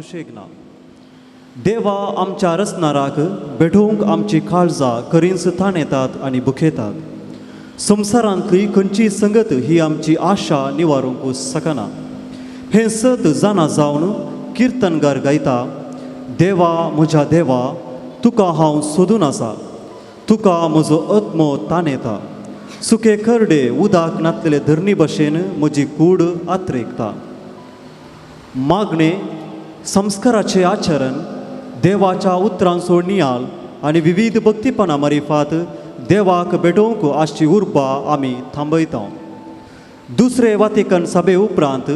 सुशेग ना. देवा आमच्या रचणाराक भेटोवंक आमची काळजां करींच ताणेतात आनी भुकेतात. संवसारांतली खंयची संगत ही आमची आशा निवारूंक शकना. हें सत जाणा जावन किर्तनगार गायता, देवा म्हज्या देवा तुका हांव सोदून आसा, तुका म्हजो आत्मो ताणेता. सुके करडे उदक नातलेले धरणी भशेन म्हजी कूड आत्रेकता. मागणे संस्काराचें आचरण देवाच्या उतरांचो नियाल आनी विविध भक्तीपणा मारिफात देवाक भेटोवंक आसची उर्बा आमी थांबयता. दुसरे वातिकन सभे उपरांत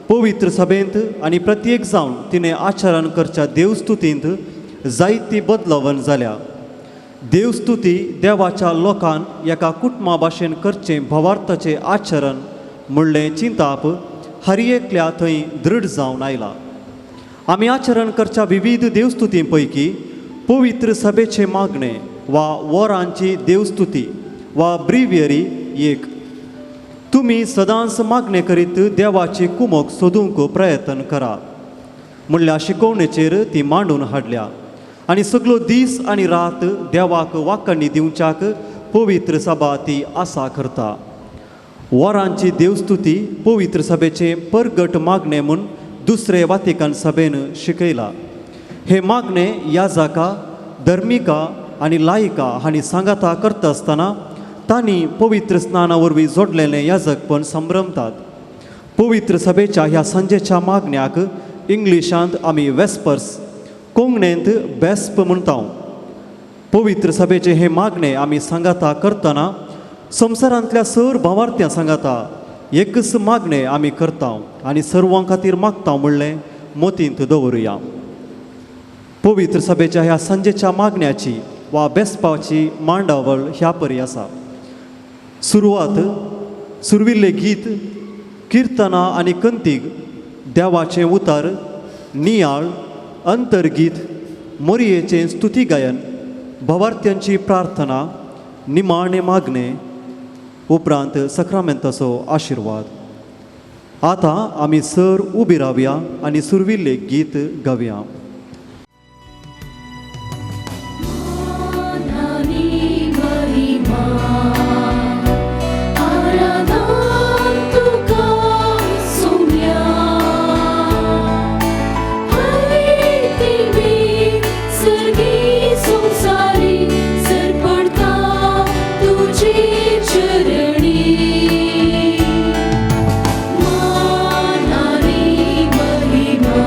पवित्र सभेंत आनी प्रत्येक जावन तिणें आचरण करच्या देवस्तुतींत जायती बदलावण जाल्या. देवस्तुती देवाच्या लोकान एका कुटुंबा भाशेन करचें भवार्थाचें आचरण म्हणलें चिंताप हर एकल्या थंय दृढ जावन आयला. आमी आचरण करच्या विविध देवस्तुती पैकी पवित्र सभेचें मागणें वा वरांची देवस्तुती वा ब्रिवियरी एक. तुमी सदांच मागणें करीत देवाची कुमक सोदूंक प्रयत्न करा म्हणल्या शिकोवणेचेर ती मांडून हाडल्या आनी सगलो दीस आनी रात देवाक वाकणी दिवच्याक पवित्र सभा ती आसा करता. वरांची देवस्तुती पवित्र सभेचें परगट मागणें म्हूण दुसरे वातिकन सभेन शिकयला. हे मागणें याजाका धर्मिका आनी लायिका हांणी सांगाता करता आसतना तांणी पवित्र स्नाना वरवीं जोडलेलें याजकपण संभ्रमतात. पवित्र सभेच्या ह्या सांजेच्या मागण्याक इंग्लिशांत आमी वेस्पर्स, कोंकणींत बेस्प म्हणटा. पवित्र सभेचें हें मागणें आमी सांगाता करतना संवसारांतल्या सर भावार्थ्यां सांगाता एकच मागणें आमी करता आनी सर्वां खातीर मागता म्हणलें मोतींत दवरुया. पवित्र सभेच्या ह्या सांजेच्या मागण्याची वा बेसपाची मांडावळ ह्या परी आसा. सुरवात सुरविल्लें गीत, किर्तनां आनी कंतीक, देवाचें उतार, नियाळ, अंतर्गीत, मोरयेचें स्तुती गायन, भवार्थ्यांची प्रार्थना, निमाणें मागणें, उपरांत सक्रामेंताचो आशिर्वाद. आतां आमी सर उबी रावया आनी सुरविल्लें गीत गावया. आराधन तुका सोम्या हरितिमी सर्गी संसारी सरपडता तुझे चरणी मानानी महिमा.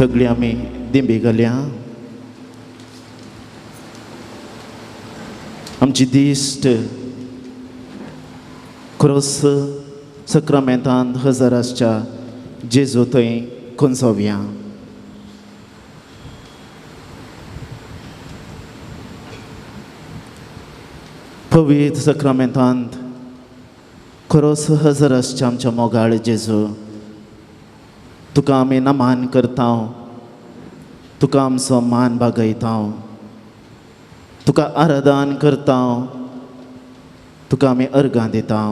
सगळीं आमी दिंबी घालया. आमची दिश्ट क्रोस सक्रामेंतांत हजर आसच्या जेजू थंय कोंसोवया. पवित्र सक्रामेंतांत खरोस हजर आसच्या आमच्या मोगाळ जेजू, तुका आमी नमान करता, तुका आमचो मान बागयता, तुका आराधन करता, तुका आमी अर्गां दिता.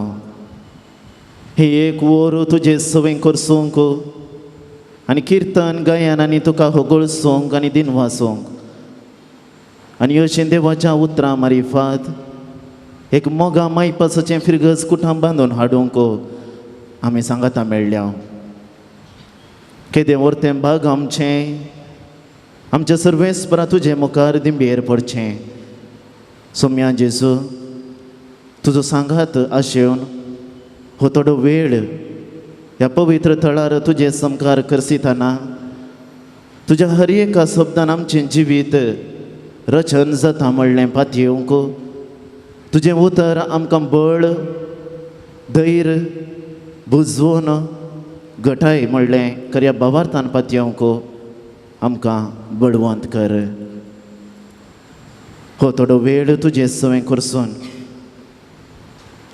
हे एक वर तुजें सवें करसूंक आनी किर्तन गायन आनी तुका होगळसूंक आनी दिनवासूंक आनी अशें देवाच्या उतरां मारिफात एक मोगा मायपासाचें फिरगज कुठां बांदून हाडूंक आमी सांगाता मेळ्ळ्या. केदें व्हरतें भाग आमचें, आमचें सर्वेस्परा तुजे मुखार दिंबेर पडचें. सोम्या जेजू, तुजो सांगात आशेवन हो थोडो वेळ ह्या पवित्र थळार तुजें समकार करसितना तुज्या हर एका शब्दान आमचें जिवीत रचन जाता म्हणलें पातयेवंक तुजें उतर आमकां बळ धैर्य बुजवून घटाय म्हणलें खऱ्या भावार्थान पातयेवंक आमकां बळवंत कर. हो थोडो वेळ तुजें सवें करसून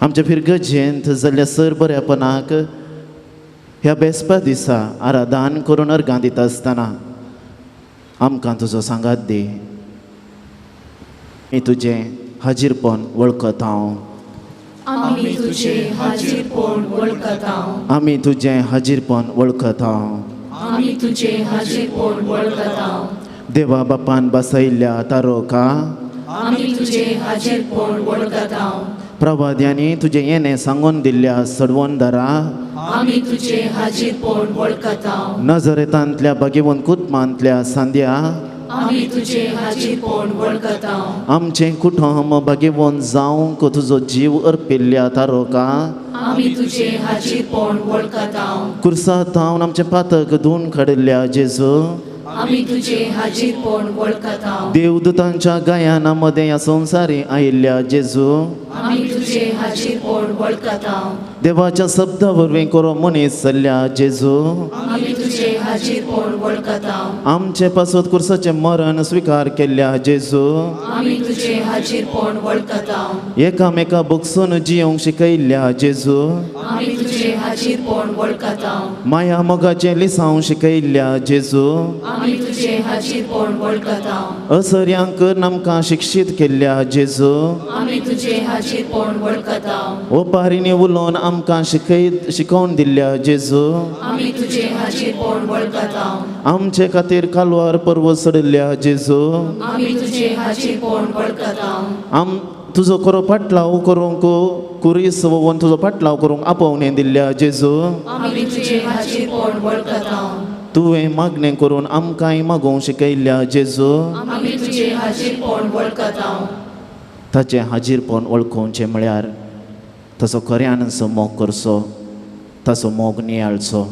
आमच्या फिरगजेंत जाल्ल्या सर बऱ्यापणाक ह्या बेसपा दिसा आराधन करून अर्गां दिता आसतना आमकां तुजो सांगात दी. मी तुजें हाजीरपण वळखता हांव. आमी तुजें हाजीरपण वळखता. आमी तुजें हाजीरपण वळखता. आमी तुजें हाजीरपण वळखता. देवा बापान बसयल्ल्या तारोका आमी तुजें हाजीरपण वळखता. प्रवाद्यांनी तुजें येणें सांगून दिल्ल्या सडवणदारा आमी तुजें हाजीरपण वळखता. नजरेतांतल्या भागेवन कुटुंबांतल्या सांद्या आमी तुजें हाजीरपण वळखता. आमचें कुटुंब भागेवन जावंक तुजो जीव अर्पिल्ल्या तारोका आमी तुजें हाजीरपण वळखता. कुर्सा थावन आमचें पातक धुवन काडिल्ल्या जेजू आमी तुजें हाजीरपण वळखता. देवदूतांच्या गायना मदें ह्या संवसारी आयिल्ल्या जेजू आमी तुजें हाजीरपण वळखता. देवाच्या शब्दा वरवीं करो मनीस जाल्ल्या जेजू आमी तुजें हाजीरपण वळखता. आमचे पासत कुर्साचें मरण स्विकार केल्ल्या जेजू आमी तुजें हाजीरपण वळखता. एकामेका बगसून जियोंक शिकयल्ल्या जेजू आमी तुजें हाजीरपण वळखता. माया मोगाचें लिसांव शिकयल्ल्या जेजू आमी तुजें हाजीरपण वळखता. असऱ्यांक आमकां शिक्षीत केल्ल्या जेजू आमी तुजें हाजीरपण वळखता. ओपारींनी उलोवन आमकां शिकोवन दिल्ल्या जेजू आमी तुजें हाजीरपण वळखता. आमचे खातीर कालवार पर्वत चडिल्ल्या जेजू आमी तुजें हाजीरपण वळखता. तुजो खरो पाटलाव करूंक कुरीस वोवन तुजो पाटलाव करूंक आपोवणें दिल्ल्या जेजू आमी तुजें हाजीरपण वळखता. तुवें मागणें करून आमकांय मागोवंक शिकयल्ल्या जेजू आमी तुजें हाजीरपण वळखता. ताचें हाजीरपण वळखोवचें म्हळ्यार ताचो खऱ्यान मोग करचो, ताचो मोग नियाळचो.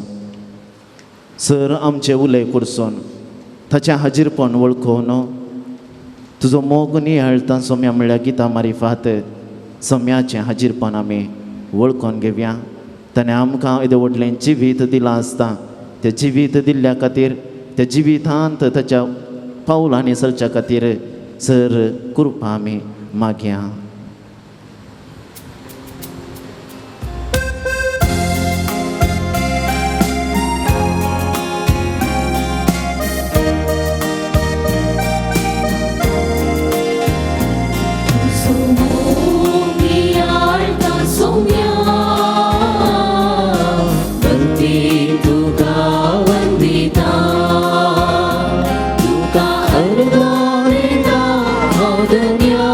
सर आमचें उलय करसून ताचें हाजीरपण वळखोवन तुजो मोग नियाळटा सोम्या म्हळ्यार गितां मारिफात सोम्याचें हाजीरपण आमी वळखोवन घेवया. ताणें आमकां येदें व्हडलें जिवीत दिलां आसता, तें जिवीत दिल्ल्या खातीर त्या जिवितांत ताच्या पावलांनी चलच्या खातीर सर कृपा आमी मागया. तुका अर्दान दिता हांव धन्या.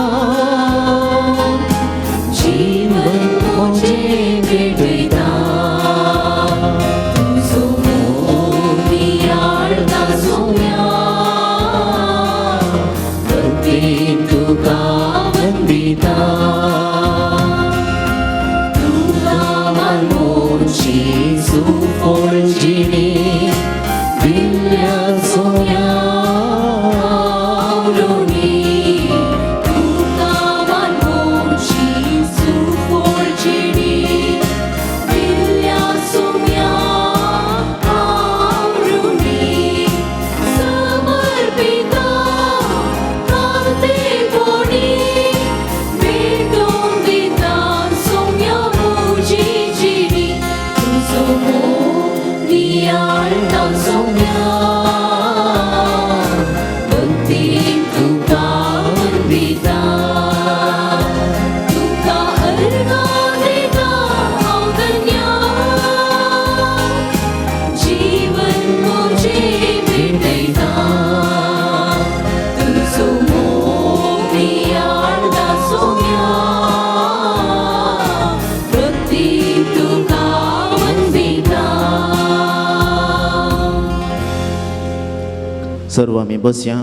सर्व आमी बसया.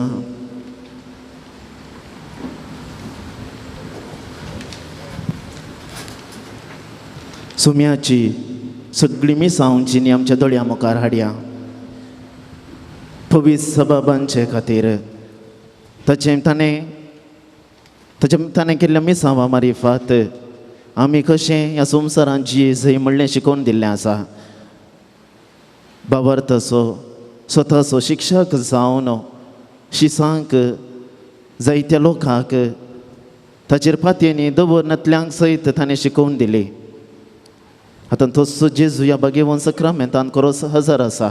सुम्याची सगळी मिसांवची आमच्या दोळ्या मुखार हाडया. पवित्र सबाबांचे खातीर ताचें ताणें ताचें ताणें केल्ल्या मिसांवा मारिफात आमी कशें ह्या संवसारांत जियेजय म्हणलें शिकोवन दिल्लें आसा. बाबर्थाचो स्वताचो शिक्षक जावन शिसांक जायत्या लोकांक ताचेर पातयेंनी दवरनातल्यांक सयत ताणें शिकोवन दिली. आतां तसो जेजू ह्या बागेवन सक्रामेंतान खरोच हजर आसा.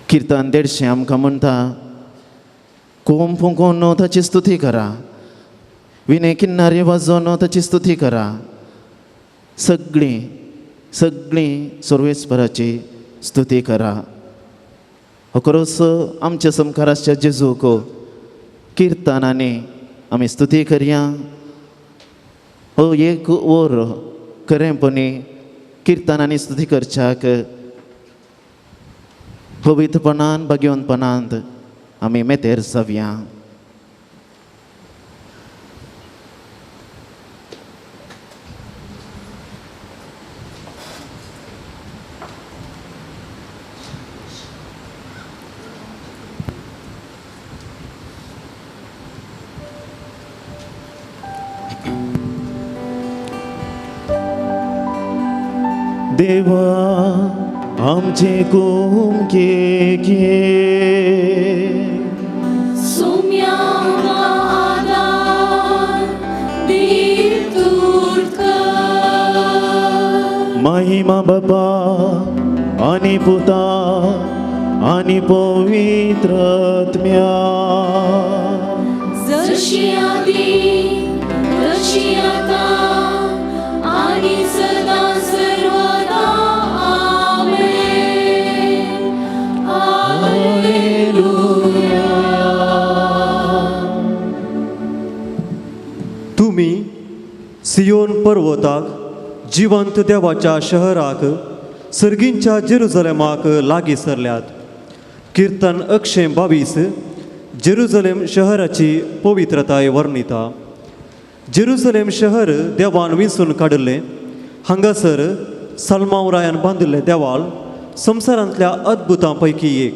किर्तन 150 आमकां म्हणटा, कोम फुंकोन ताची स्तुती करा, विने किन्नारे वाजोवन ताची स्तुती करा, सगळीं सगळीं सर्वेस्पराची स्तुती करा. हो खरोच आमच्या समकार आसच्या जेजूक किर्तनांनी आमी स्तुती करया. हो एक वर खरेंपणी किर्तनांनी स्तुती करच्याक पवित्रपणान भाग्यवंतपणांत आमी मेतेर जावया. देवा आमचे कुमके घे, सुम्या आदार दितूर्त कर. महिमा बापा आनी पुता आनी पवित्र आत्म्या, जशी आदी तशी आता आनी सदा सर्वदा. आमेन. हालेलुया. तुमी सियोन पर्वताक जिवंत देवाच्या शहराक सर्गींच्या जेरुजलेमाक लागीं सरल्यात. किर्तन 122 जेरुजलेम शहराची पवित्रताय वर्णिता. जेरुजलेम शहर देवान विंचून काडिल्लें. हांगासर सलमाव रायान बांदिल्लें देवाल संवसारांतल्या अद्भुतां पैकी एक.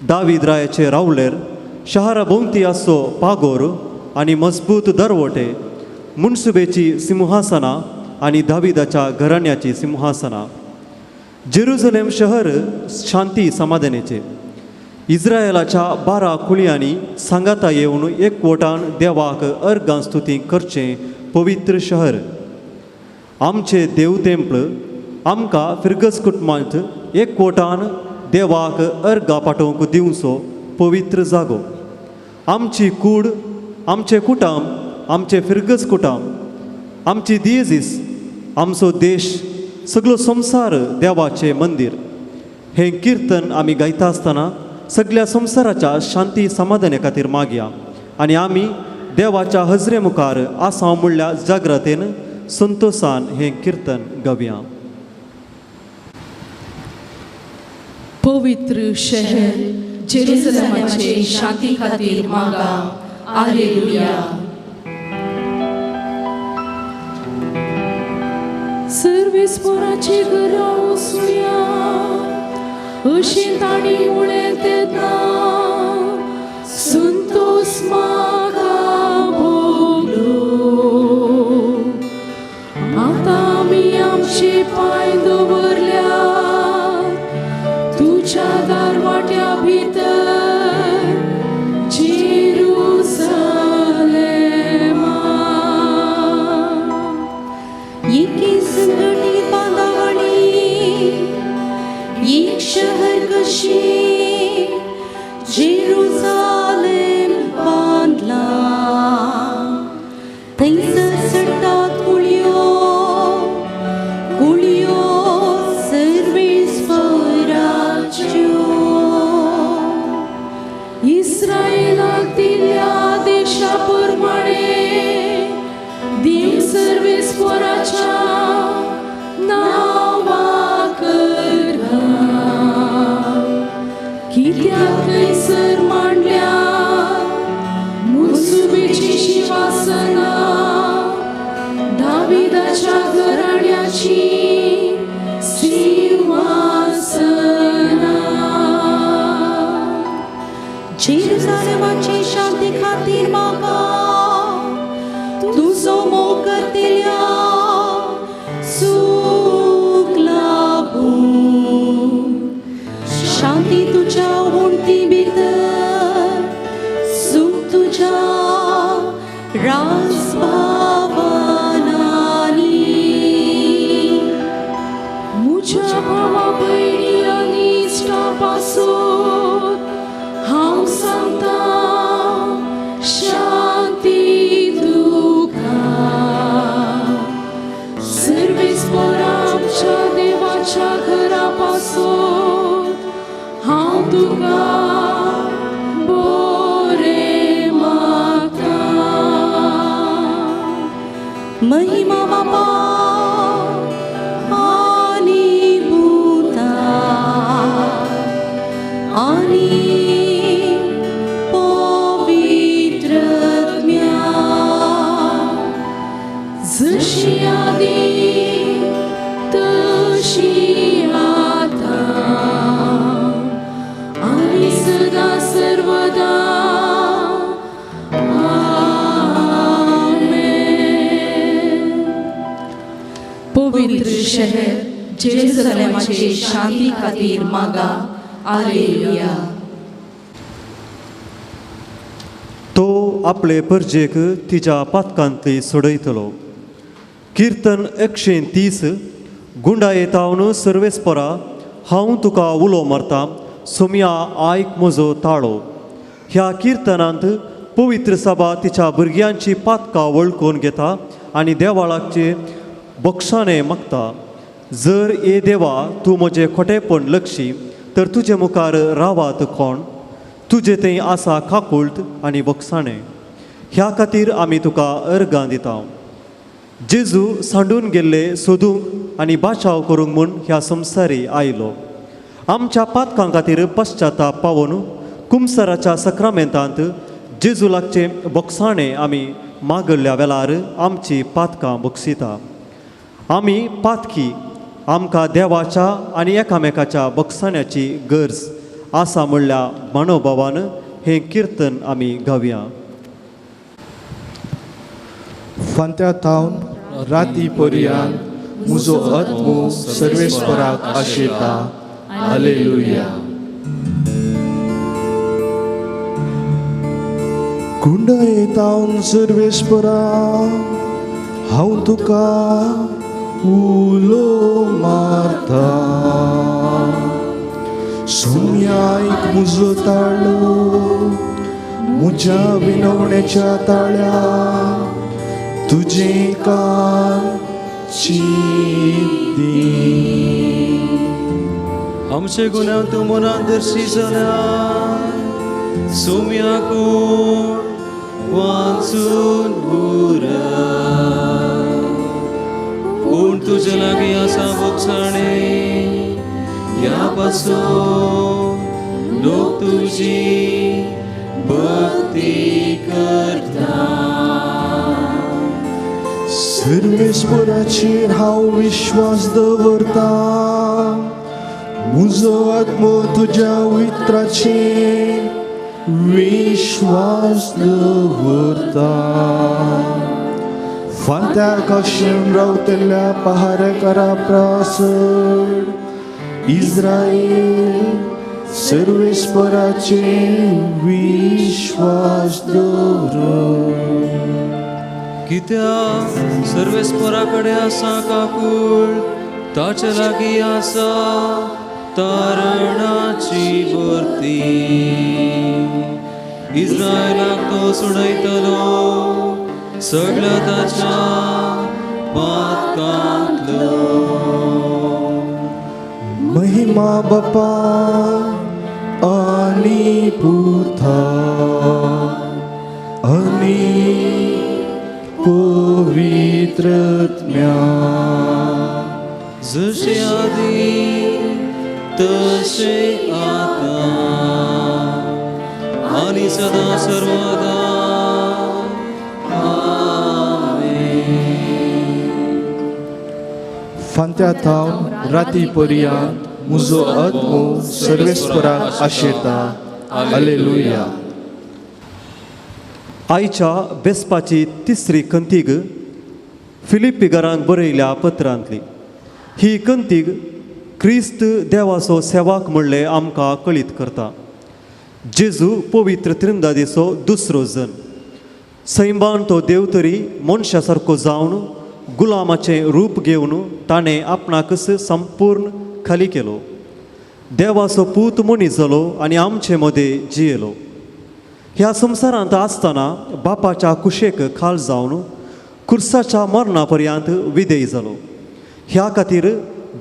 दावीद रायाचे रावलेर शहरा भोंवती आसचो पागोर आनी मजबूत दरवटे, मुनसुबेची सिंहासनां आनी दाविदाच्या घराण्याची सिंहासनां. जेरुजलेम शहर शांती समाधानेचें. इस्रायलाच्या 12 कुळयांनी सांगाता येवन एकवटान देवाक अर्गां स्तुती करचें पवित्र शहर. आमचे देव तेंपल आमकां फिरगज कुटुंबांत एकवटान देवाक अर्गां पाठोवंक दिवचो पवित्र जागो. आमची कूड, आमचें कुटाम, आमचें फिरगज कुटाम, आमची दियेजीस, आमचो देश, सगळो संवसार देवाचें मंदीर. हें किर्तन आमी गायता आसतना सगळ्या संवसाराच्या शांती समाधाना खातीर मागया आनी आमी देवाच्या हजरे मुखार आसाव म्हणल्या जाग्रतेन संतोसान हें कीर्तन गावया. पवित्र शहर जेरुसलेमाचे शांती खातीर मागा. आलेलुया. सर्वेस्पराचे घरा वचुया अशें तांणी उणें तेन्ना संतोष म्हाका भोगलो. आतां आमी आमचे पांय दवरल्या तुज्या दारवाट्या भितर जेरुसलेमा. एके संघटित बांदावणी एक शहर कशी जेरुसालेम बांदला. थंयसर चडटात कुळयो कुळयो सर्वेस्पराच्यो. इस्रायलाक दिल्ल्या देशा प्रमाणे देव सर्वेस्पराच्या नांवाक अर्घां. पवित्र शहर जेरुसलेमाचे शांती खातीर मागा. आलेलुया. तो आपले परजेक तिच्या पातकांतली सोडयतलो. किर्तन 130. गुंडा येतावन सर्वेस्परा हांव तुका उलो मारता, सोमया आयक म्हजो ताळो. ह्या किर्तनांत पवित्र सभा तिच्या भुरग्यांची पातकां वळखून घेता आनी देवाळाचे बक्षाणे मागता. जर ए देवा तूं म्हजें खोटेपण लक्षी तर तुजे मुखार रावात कोण? तुजे थंय आसा काकुळट आनी बक्षाणे. ह्या खातीर आमी तुका अर्गां दिता. जेजू सांडून गेल्ले सोदूंक आनी बाचाव करूंक म्हूण ह्या संवसारी आयलो. आमच्या पातकां खातीर पश्चाताप पावोन कुमसराच्या सक्रामेंतांत जेजू लागचे बक्षाणे आमी मागल्ल्या वेळार आमची पातकां बक्षिता. आमी पातकी, आमकां देवाच्या आनी एकामेकाच्या बक्षाण्याची गरज आसा म्हणल्या मनोभावान हें किर्तन आमी गावया. फांत्या थावन राती पर्यंत म्हजो आत्मो सर्वेस्पराक आशेता. हालेलुया. कुंडयेतावन सर्वेस्परा हांव तुका उलो मारता, सोम्या आयक म्हजो ताळो, म्हज्या विनवणेच्या ताळ्या तुजे कान चिंती. आमचे गुन्यांव तूं मनान दर्शी जाल्यार सोम्या कोण वाचून उरत. पूण तुजे लागीं आसा बोगसाणे, ह्या पासून लोक तुजी भक्ती करता. सर्वेस्पराचेर हांव विश्वास दवरता, म्हजो आत्मो तुज्या उतराचेर विश्वास दवरता. फांत्या कशेन रावतल्या पहारेकरा प्रासड इस्रायल सर्वेस्पराचेर विश्वास दवर. कित्याक सर्वेस्परा कडेन आसा काकूळ, ताचे लागीं आसा तारणाची भरती. इस्रायलाक तो सोडयतलो सगळ्या ताच्या पातकांतलो. महिमा बापा आनी पुता आनी पवित्रत्म्या, जशें आदी तशें आतां आनी सदां सर्वदा. आमेन. फांत्या थावन राती पर्यंत म्हजो आत्मो सर्वेस्पराक आशेता. हालेलुया. आयच्या बेसपाची तिसरी कंतीग फिलिप्पीगरांक बरयल्या पत्रांतली. ही कंतीग क्रिस्त देवाचो सेवाक म्हणलें आमकां कळीत करता. जेजू पवित्र त्रिंदादीचो दुसरो जन. सैमान तो देव तरी मनशा सारको जावन गुलामाचें रूप घेवन ताणें आपणाकच संपूर्ण खाली केलो. देवाचो पूत मनीस जालो आनी आमचे मदें जियेलो. ह्या संवसारांत आसतना बापाच्या कुशेक खाल जावन कुर्साच्या मरणा पर्यंत विधेय जालो. ह्या खातीर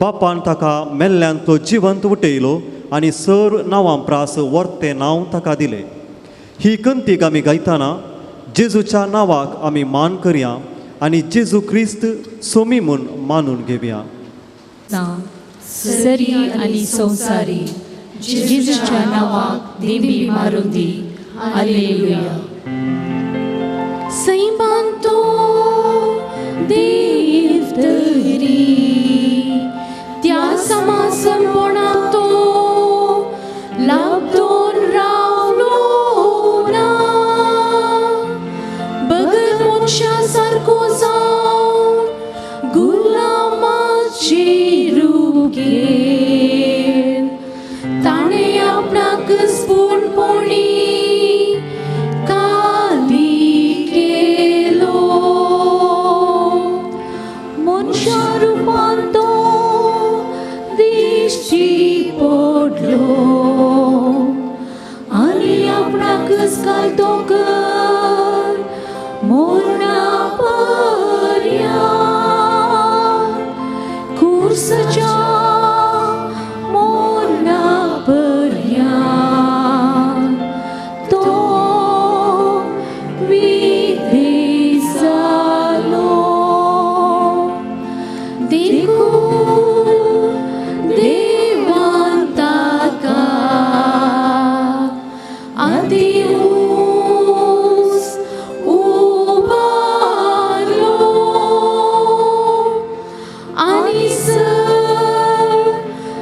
बापान ताका मेल्ल्यांतलो जिवंत उठयलो आनी सर नांवां प्रास वर्तें नांव ताका दिलें. ही कंतीक आमी गायतना जेजूच्या नांवाक आमी मान करया आनी जेजू क्रिस्त सोमी म्हूण मानून घेवया. सरी आनी संवसारी जेजूच्या नांवाक देवी मारून दी. हालेलुया. सैमान तो देव तरी त्या समासमपणाक तो लाबदोन रावलो ना, बगर मनशा सारको जावन गुलामाचो रूप घेवन ताणें आपणाक स्पूणपणी काली केलो. मनशा रुपान तो दिश्टी पडलो आनी आपणाक घालतो कर मोरणा पर्यांत कुर्सच्या मोरणा पर्यांत तो विधेय जालो. देखून देवान ताका आदी ऊंच उबारलो आनी सर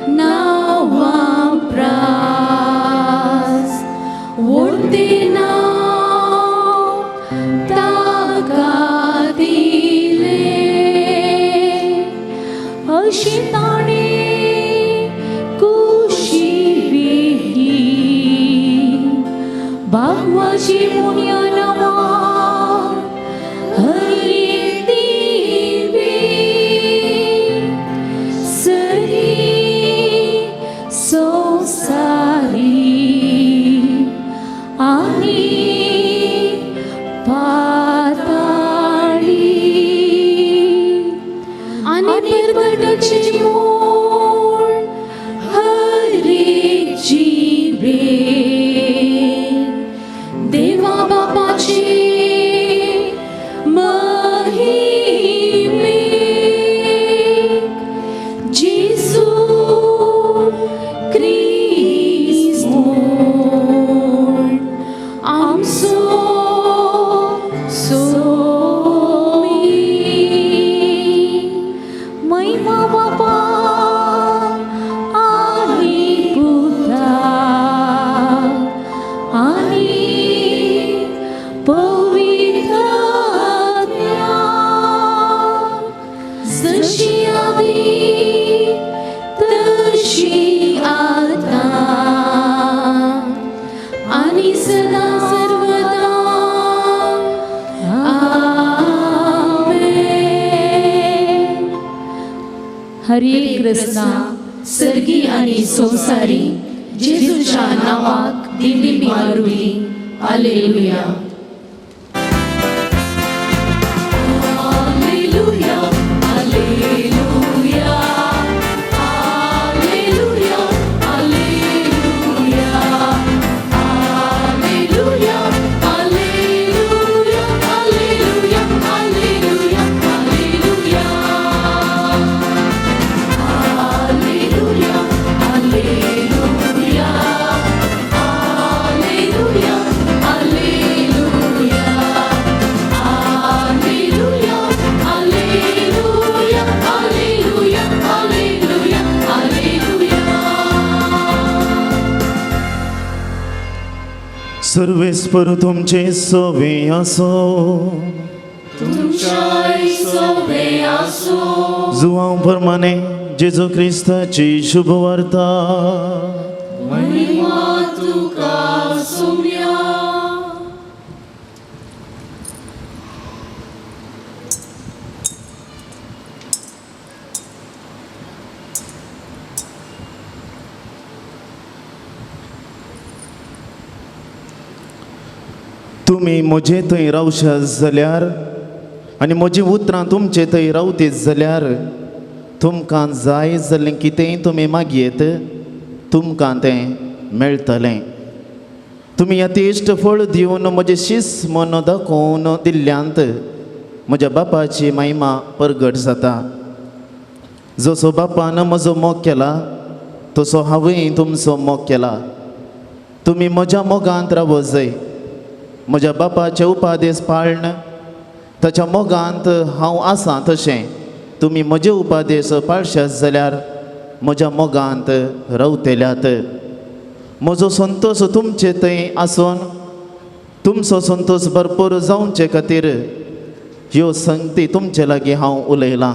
नांवां प्रास व्हडलें नांव ताका दिलें. अशी ताणें कुशी विली बागवाची पुण्य नांवां हर एक दिवी सरी संवसारी आनी पाताळी. आनी परगटची म्हूण हर एक जिबेन देवा बापाची महिमेक जेजू क्रिस्त म्हूण आमचो सोमी. महिमा बापा आनी पुता आनी पवित्र आत्म्याक, जशी आदी तशी आतां आनी सदां सर्वदा. आमेन. हरे कृष्णा. सर्गी आनी संवसारी जेजूच्या नांवाक दिल्ली मारुली. Alleluia. Alleluia, alleluia, alleluia, alleluia, alleluia, alleluia, alleluia, alleluia, alleluia. Alleluia, alleluia, alleluia, alleluia, alleluia, alleluia, alleluia, alleluia, alleluia. सर्वेस्पर तुमचे सवे आसो. तुमच्याय सोबे आसो. जुवांव प्रमाणे जेजू क्रिस्ताची शुभवार्ता. महिमा तुका सोम्या. तुमी म्हजे थंय रावशात जाल्यार आनी म्हजी उतरां तुमचे थंय रावतीत जाल्यार तुमकां जाय जाल्लें कितेंय तुमी मागयेत, तुमकां तें मेळटलें. तुमी यथेश्ट फळ दिवन म्हजें शीस म्हूण दाखोवन दिल्ल्यांत म्हज्या बापाची महिमा परगट जाता. जसो बापान म्हजो मोग केला तसो हांवें तुमचो मोग केला. तुमी म्हज्या मोगांत रावत जाय. म्हज्या बापाचे उपादेश पाळन ताच्या मोगांत हांव आसा तशें तुमी म्हजे उपादेश पाळशात जाल्यार म्हज्या मोगांत रावतल्यात. म्हजो संतोश तुमचे थंय आसून तुमचो संतोश भरपूर जावचे खातीर ह्यो संगती तुमचे लागीं हांव उलयलां.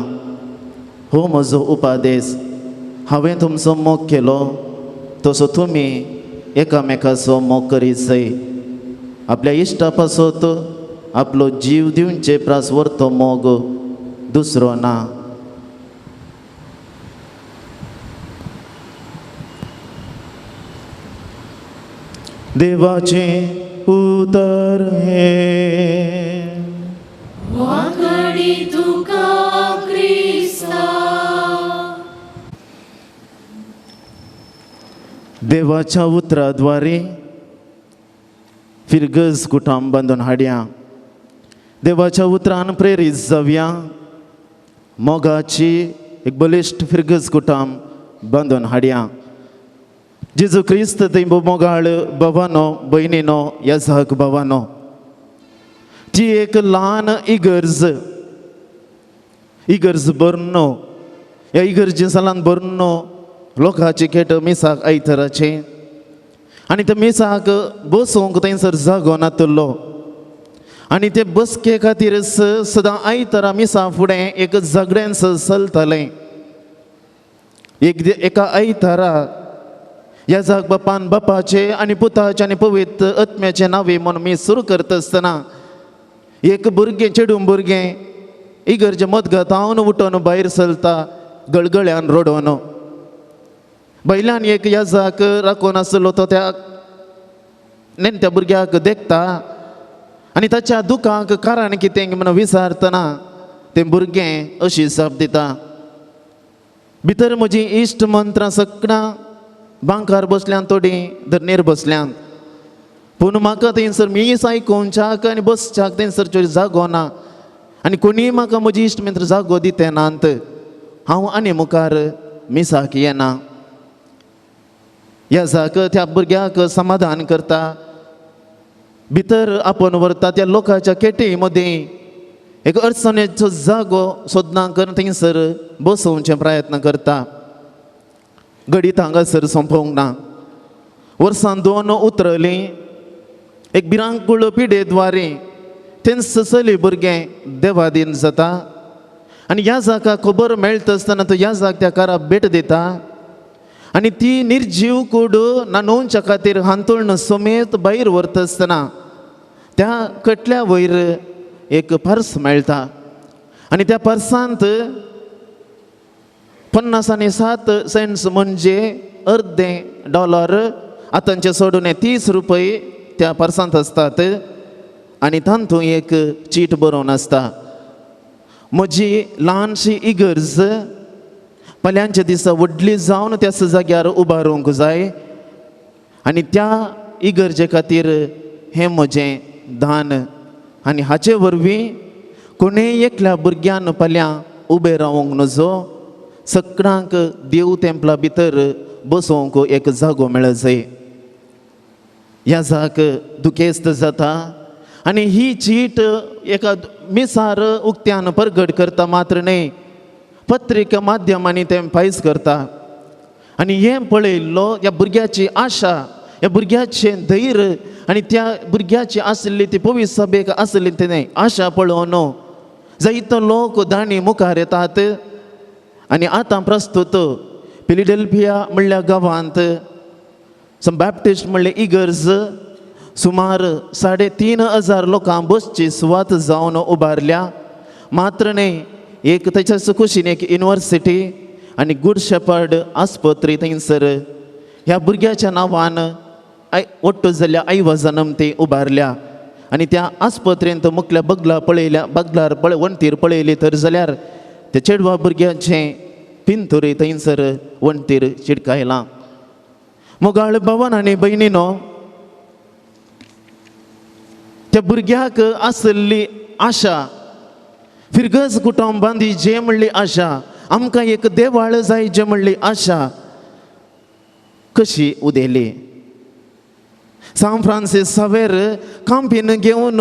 हो म्हजो उपादेस, हांवें तुमचो मोग केलो तसो तुमी एकामेकाचो मोग करीत जाय. आपल्या इश्टा पासत आपलो जीव दिवचे प्रास व्हरतो मोग दुसरो ना. देवाचें उतर हें. वाकडी तुका क्रिस्ता. देवाच्या उतराद्वारे फिरगज कुटाम बांदून हाडया. देवाच्या उतरान प्रेरीत जावया. मोगाची एक बलिश्ट फिरगज कुटाम बांदून हाडया. जेजू क्रिस्त थंय मोगाळ भावानो भयणीनो याजक भावानो, ती एक ल्हान इगर्ज, इगर्ज भरून ह्या इगर्जे सालान भरून लोकांची खेट मिसाक आयतराचे आनी त्या मिसाक बसोवंक थंयसर जागो नातलो आनी ते बसके खातीर सदां आयतरा मिसा फुडें एक झगड्यान चलतालें. एक एका आयतरा ह्या जाग बापान बापाचे आनी पुताचे आनी पवित्र आत्म्याचे नांवे म्हूण मीस सुरू करता आसतना एक भुरगें चेडूं भुरगें इगर्जे मदगतावन उठून भायर चलता गळगळ्यान रडोवन. बैलान एक याजाक राखून आसलो तो त्या नेणट्या भुरग्याक देखता आनी ताच्या दुखांक कारण कितें म्हणून विचारतना तें भुरगें अशी जाप दिता, भितर म्हजी इश्ट मंत्रां सगळां बांकार बसल्यान थोडीं धरणेर बसल्यान, पूण म्हाका थंयसर मीस आयकोवच्याक आनी बसच्याक थंयसर चड जागो ना आनी कोणीय म्हाका म्हजी इश्ट मित्र जागो दिते नात, हांव आनी मुखार मिसाक येना. ह्या जाक त्या भुरग्याक समाधान करता, भितर आपोवन व्हरता. त्या लोकांच्या केटी मदीं एक अडचणेचो जागो सोदना करून थंयसर बसोवचे प्रयत्न करता. घडीत हांगासर सोंपोवंक ना. वर्सान दोन उतरलीं एक भिरांकूळ पिडेद्वारे तेंच चली भुरगें देवादीन जाता आनी ह्या जाका खबर मेळटा आसतना तो ह्या जाक त्या कारा भेट दिता आनी ती निर्जीव कूड नानोवच्या खातीर हांतुळण समेत भायर व्हरता आसतना त्या कटल्या वयर एक पर्स मेळटा आनी त्या पर्सांत 50 आणि 7 सेंट्स म्हणजे अर्दे डॉलर, आतांचे सोडून 30 रुपये त्या पर्सांत आसतात आनी तातूंत एक चीट बरोवन आसता, म्हजी ल्हानशी इगर्ज फाल्यांच्या दिसा व्हडली जावन त्या जाग्यार उबारूंक जाय आनी त्या इगर्जे खातीर हें म्हजें दान आनी हाचे वरवीं कोणेय एकल्या भुरग्यान फाल्यां उबें रावंक नजो, सगळ्यांक देव तेंपला भितर बसोवंक एक जागो मेळत जाय. ह्या जाक दुखेस्त जाता आनी ही चीट एका मिसार उक्त्यान परगट करता मात्र न्हय, पत्रिका माध्यमांनी तें फायज करता आनी हें पळयल्लो ह्या भुरग्याची आशा, ह्या भुरग्याचें धैर्य आनी त्या भुरग्याची आसली ती पवित्र सभेक आसली ती आशा पळोवन जायतो लोक दाणी मुखार येतात. आनी आतां प्रस्तुत फिलिडेल्फिया म्हणल्या गांवांत सम बॅप्टिस्ट म्हणले इगर्ज सुमार 3500 लोकांक बसची सुवात जावन उबारल्या. मात्र न्हय, एक ताच्या कुशीन एक युनिवर्सिटी आनी गुड शेपर्ड आस्पत्री थंयसर ह्या भुरग्याच्या नांवान I वट्ट जाल्ल्या आयवजानम ती उबारल्या आनी त्या आस्पत्रेंत मुखल्या बगला पळयल्या बगलार पळय वणटीर पळयली तर जाल्यार त्या चेडवा भुरग्याचें पिंतुरी थंयसर वणटीर चिटकायलां. मोगाळ भवन आनी भयणीनो, त्या भुरग्याक आसली आशा, फिरगज कुटुंब बांदी जे म्हणली आशा, आमकां एक देवाळ जाय जे म्हणली आशा कशी उदेली. सांत फ्रांसीस सावेर कांपीन घेवन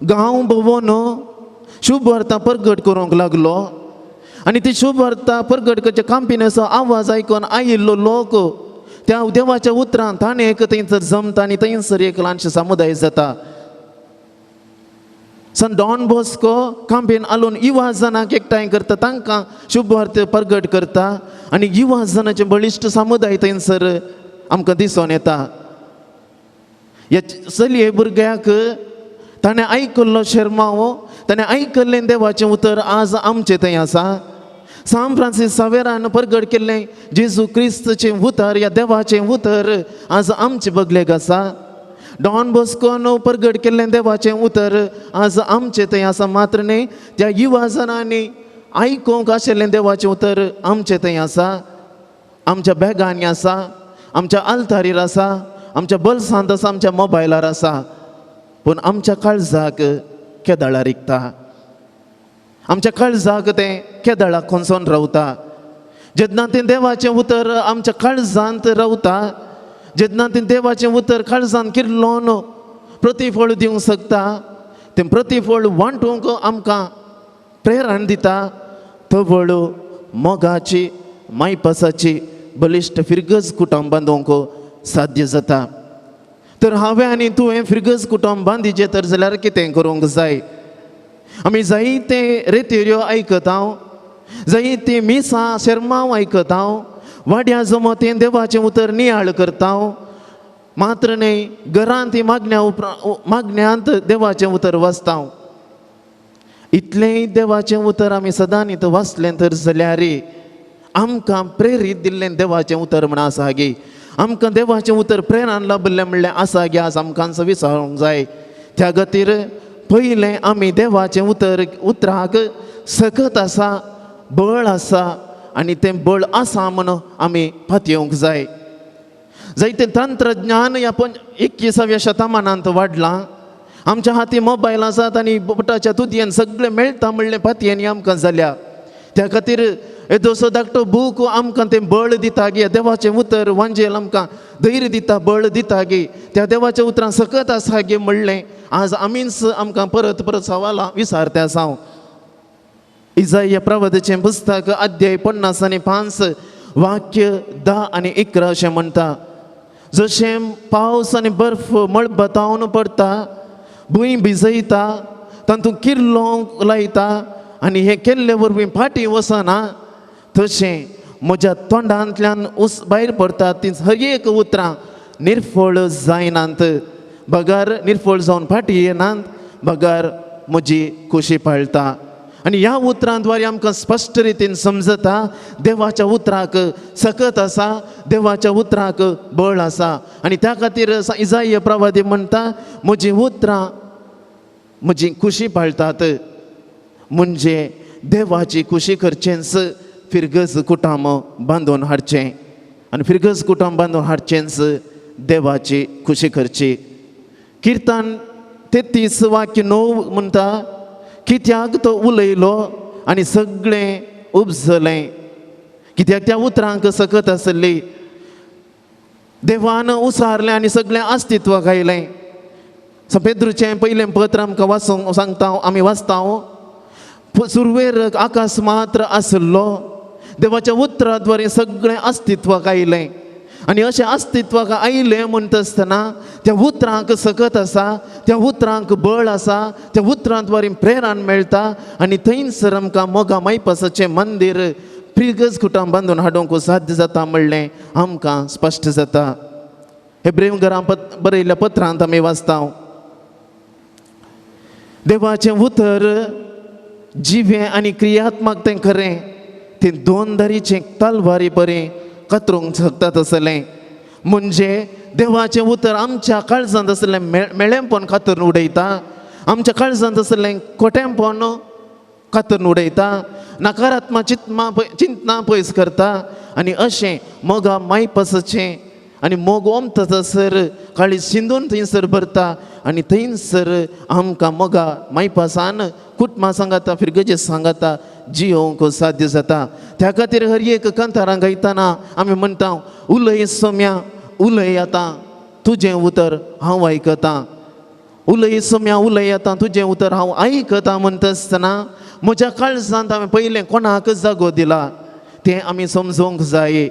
गांव भोंवन शुभ वार्ता परगट करूंक लागलो आनी ती शुभ वार्ता परगट करच्या कांपिनाचो आवाज आयकून आयिल्लो लोक त्या देवाच्या उतरान ताणें एक थंयसर जमता आनी थंयसर एक ल्हानशें समुदाय जाता. सन डॉन बॉस्को कांपेन आलोवन युवा जनाक एकठांय करता, तांकां शुभवार्त परगट करता आनी युवा जनाचें बळिश्ट समुदाय थंयसर आमकां दिसून येता. ह्या चलये भुरग्याक ताणें आयकल्लो शेरमांव, ताणें आयकल्लें देवाचें उतर आज आमचें थंय आसा. सान फ्रांसीस सावेरान परगट केल्लें जेजू क्रिस्तचें उतर, ह्या देवाचें उतर आज आमचे बगलेक आसा. डॉन बॉस्कोन परगट केल्लें देवाचें उतर आज आमचें थंय आसा. मात्र न्ही, त्या युवा जणांनी आयकूंक आशिल्लें देवाचें उतर आमचें थंय आसा, आमच्या बॅगांनी आसा, आमच्या आल्तारीर आसा, आमच्या बल्सांत आसा, आमच्या मोबायलार आसा. पूण आमच्या काळजाक केदळा रिगता, आमच्या काळजाक तें केदळाक खोंचोन रावता. जेन्ना तें देवाचें उतर आमच्या काळजांत रावता, जेन्ना तें देवाचें उतर काळजांत किर्लोन प्रतिफळ दिवंक शकता, तें प्रतिफळ वांटूंक आमकां प्रेरण दिता, तवळ मोगाची मायपासाची बलिश्ट फिरगज कुटुंब बांदूंक साध्य जाता. तर हांवें आनी तुवें फिरगज कुटुंब बांदिचें तर जाल्यार कितें करूंक जाय? आमी जायते रेतेऱ्यो आयकता, जायते मिसां शेरमांव आयकता, वाड्या जमतें देवाचें उतर नियाळ करता, मात्र न्हय घरांत ती मागण्या उपरांत मागण्यांत देवाचें उतर वाचता. इतलेंय देवाचें उतर आमी सदांनी वाचलें तर जाल्यार आमकां प्रेरीत दिल्लें देवाचें उतर म्हण आसा गे, आमकां देवाचें उतर प्रेरण लाबिल्लें म्हणलें आसा गे, आज आमकां विचारूंक जाय. त्या खातीर पयलें आमी देवाचें उतर उतराक सकत आसा, बळ आसा आनी तें बळ आसा म्हूण आमी पातयेवंक जाय. जायतें तंत्रज्ञान ह्या 21व्या शतमानांत वाडलां. आमच्या हाती मोबायल आसात आनी बोटाच्या तुदयेन सगळें मेळटा म्हणलें पातयेन आमकां जाल्या. त्या खातीर येदोसो धाकटो बूक आमकां तें बळ दिता गे, देवाचें उतर वांजेल आमकां धैर्य दिता, बळ दिता गे, त्या देवाच्या उतरां सकत आसा गे म्हणलें आज आमीच आमकां परत परत सवालां विचारते आसा. हांव इजाया प्रवादाचें पुस्तक अध्याय 55 वाक्य 10 आनी 11 अशें म्हणटा, जशें पावस आनी बर्फ मळबातावन पडटा, भूंय भिजयता, तातूंत किर्लोंक लायता आनी हें केल्ले वरवीं फाटीं वचना, तशें म्हज्या तोंडांतल्यान उस भायर पडटा तीं हर एक उतरां निर्फळ जायनात, बगर निर्फळ जावन फाटीं येनात, बगर म्हजी खोशी पाळटा. आनी ह्या उतरां द्वारे आमकां स्पश्ट रितीन समजता देवाच्या उतराक सकत आसा, देवाच्या उतराक बळ आसा. आनी त्या खातीर इजाय प्रवादी म्हणटा, म्हजीं उतरां म्हजी खुशी पाळटात, म्हणजे देवाची खुशी करचेंच फिरगज कुटुंब बांदून हाडचें आनी फिरगज कुटुंब बांदून हाडचेंच देवाची खुशी करची. किर्तन 33 वाक्य 9 म्हणटा, कित्याक तो उलयलो आनी सगळें उपजलें, कित्याक त्या उतरांक सकत आसली. देवान उसारलें आनी सगळें अस्तित्वाक आयलें. पेद्रूचें पयलें पत्र आमकां वाचूंक सांगता, आमी वाचता, सुरवेर आकाश मात्र आसलो, देवाच्या उतराद्वारे सगळें अस्तित्वाक आयलें. आनी अशें अस्तित्वाक आयलें म्हणटा आसतना त्या उतरांक सकत आसा, त्या उतरांक बळ आसा, त्या उतरांद्वारे प्रेरण मेळटा आनी थंयसर आमकां मोगा मायपासाचें मंदीर फिरगज कुटां बांदून हाडूंक साध्य जाता म्हणलें आमकां स्पश्ट जाता. हेब्रेव घरां बरयल्ल्या पत्रांत आमी वाचता, देवाचें उतर जिवें आनी क्रियात्मक तें खरें, तें दोन दारीचें तलवारी बरें कातरूंक शकता तसलें. म्हणजे देवाचें उतर आमच्या काळजांत आसलें मेळेंपण कातरून उडयता, आमच्या काळजांत आसलें खोटेंपण कातरून उडयता, नकारात्मक चिंतना पयस करता आनी अशें मोगा मायपासाचें आनी मोग ओमता थंयसर काळी शिंदून थंयसर भरता आनी थंयसर आमकां मोगा मायपासान कुटुंबा सांगाता फिरगजे सांगाता जियोवंक साध्य जाता. त्या खातीर हर एक कांतारां गायतना आमी म्हणटा, उलय सोम्या उलय आतां तुजें उतर हांव आयकतां, उलय सोम्या उलय आतां तुजें उतर हांव आयकतां म्हणटा आसतना म्हज्या काळजांत हांवें पयलें कोणाक जागो दिला तें आमी समजूंक जाय.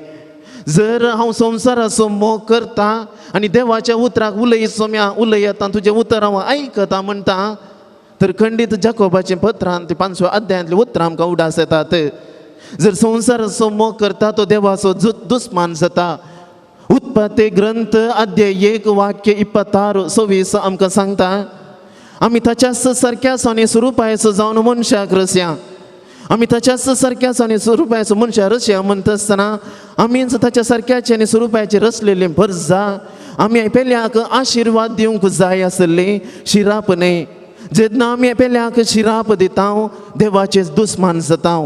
जर हांव संवसाराचो मोग करता आनी देवाच्या उतराक उलय सोम्या उलय आतां तुजें उतर हांव आयकतां म्हणटा तर खंडीत जाकोबाचें पत्रांत 5व्या अध्यायांतलीं उतरां आमकां उडास येतात. जर संवसाराचो मोग करता तो देवाचो दुस्मान जाता. उत्पत्ती ग्रंथ अध्याय 1 वाक्य 26 26 आमकां सांगता, आमी ताच्याच सारक्याचो आनी स्वरुपायचो जावन मनशाक रसया. आमी ताच्याच सारक्याचो आनी स्वरुपायचो मनशाक रसया म्हणटा आसतना आमीच ताच्या सारक्याचे आनी स्वरुपायचे रचलेले भरजा. आमी पेल्याक आशिर्वाद दिवंक जाय आसले, शिराप न्हय. जेन्ना आमी पेल्याक शिराप दिता देवाचेच दुस्मान जाता.